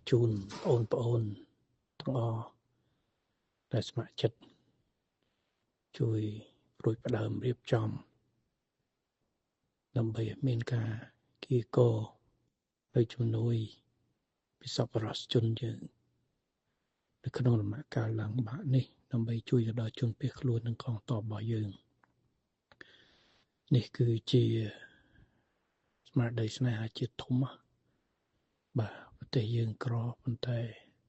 ជូនបងប្អូនទាំងអស់ដែលស្ម័គ្រចិត្តជួយព្រួយផ្ដើមរៀបចំដើម្បីឲ្យមានការគៀកនៅជំនួយពីសប្បុរសជនយើងនៅក្នុងដំណាក់កាលឡើងបាក់នេះដើម្បីជួយទៅដល់ជនភៀសខ្លួននិងកងទ័ពរបស់យើងនេះគឺជាស្មារតីស្នេហាជាតិធំបាទប្រទេសយើងក្រប៉ុន្តែ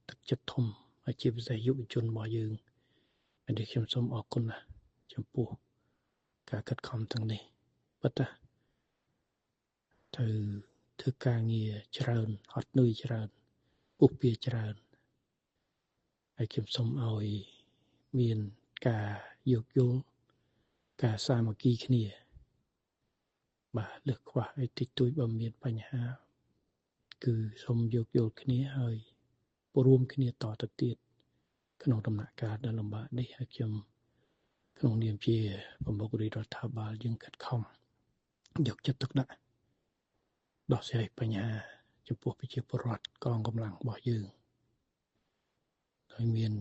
ទឹកចិត្តធំហើយជាពិសេសយុវជនរបស់យើងនេះខ្ញុំសូមអរគុណណាស់ចំពោះការខិតខំទាំងនេះប៉ុន្តែត្រូវធ្វើការងារច្រើនហត់នឿយច្រើនពុះពៀច្រើនហើយខ្ញុំសូមឲ្យមានការយោគយល់ការសាមគ្គីគ្នាបាទលើសខ្វះអីតិចតួចបើមានបញ្ហាគឺសូមយោគយល់គ្នាហើយរួមគ្នាតទៅទៀតក្នុងដំណាក់កាលដ៏លំបាកនេះហើយខ្ញុំក្នុងនាមជាប្រមុខរាជរដ្ឋាភិបាលយើងខិតខំយកចិត្តទុកដាក់ដោះស្រាយបញ្ហាចំពោះប្រជាពលរដ្ឋកងកម្លាំងរបស់យើងដោយមាន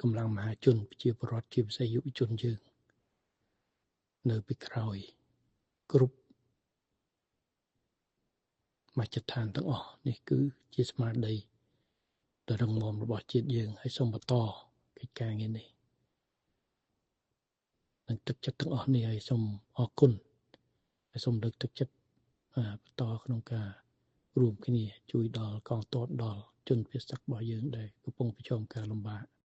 កម្លាំងមហាជនប្រជាពលរដ្ឋជាពិសេសយុវជនយើងនៅពីក្រោយគ្រប់មជ្ឈដ្ឋានទាំងអស់នេះគឺជាស្មារតីដ៏រឹងមាំរបស់ជាតិយើងហើយសូមបន្តកិច្ចការងារនេះនឹងទឹកចិត្តទាំងអស់នេះហើយសូមអរគុណហើយសូមលើកទឹកចិត្តបន្តក្នុងការរួមគ្នាជួយដល់កងទ័ពដល់ជនភៀសសឹករបស់យើងដែលកំពុងប្រឈមការលំបាក។